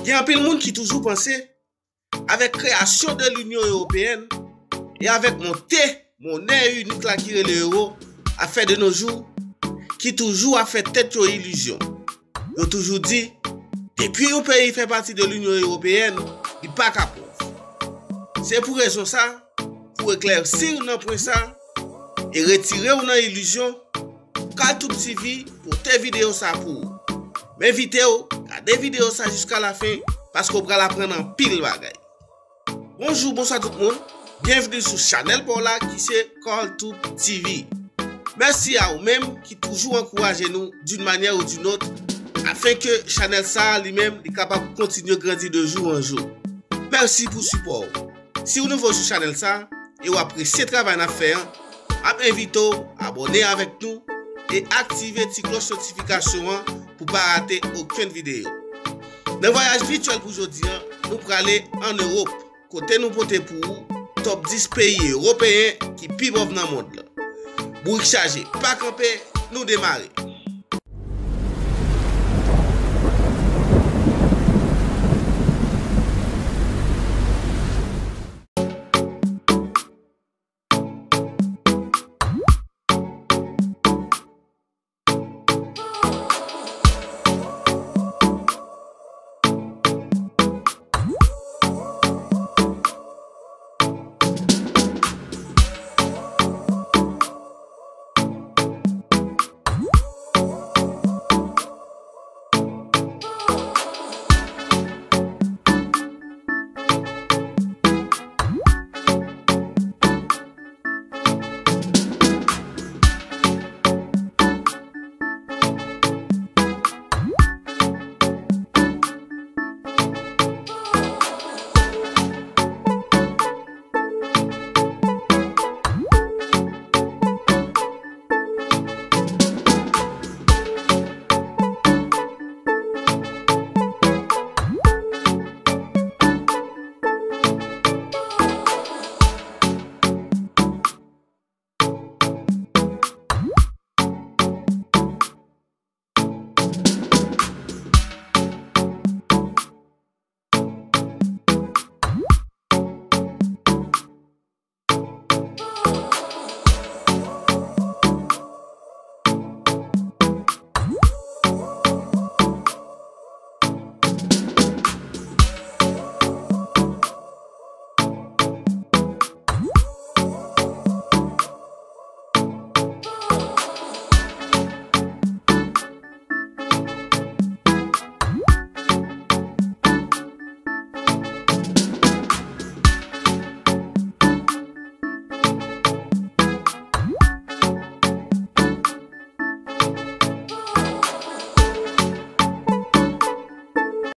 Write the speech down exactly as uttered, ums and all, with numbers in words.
Gen anpil moun ki toujou panse, avèk kreyasyon de Linyon Ewopeyèn e avèk monte monè inik la ki rele ewo, afè de nos jours, ki toujou ap fè tèt yo ilizyon. Yo toujou di, depi yon peyi fè pati de Linyon Ewopeyèn, li pa ka pòv. Se pou rezon sa, pou eklèsi w nan pwen sa e retire w nan ilizyon, Kaltoup T V pote videyo sa pou ou. M envite w gade videyo sa jiska lafen, paske w pral aprann anpil bagay. Bonjou, bonswa tout moun. Byenvni sou chanèl pa w la ki se Kaltoup T V. Mèsi a ou menm ki toujou ankouraje nou d'une manière ou d'une autre, afin ke chanèl sa a li menm li kapab kontinye grandi de jou an jou. Mèsi pou sipò w. Si w nouvo sou chanèl sa a e w apresye travay n ap fè an, m ap envite w abòne avèk nou e aktive ti klòch notifikasyon an pou pa rate okenn videyo. Nan vwayaj vityèl pou jodi a, nou prale ann Ewòp, kote nou pote pou ou top dis peyi ewopeyen ki pi pòv nan mond lan. Bourik chaje, pa kanpe, nou demare.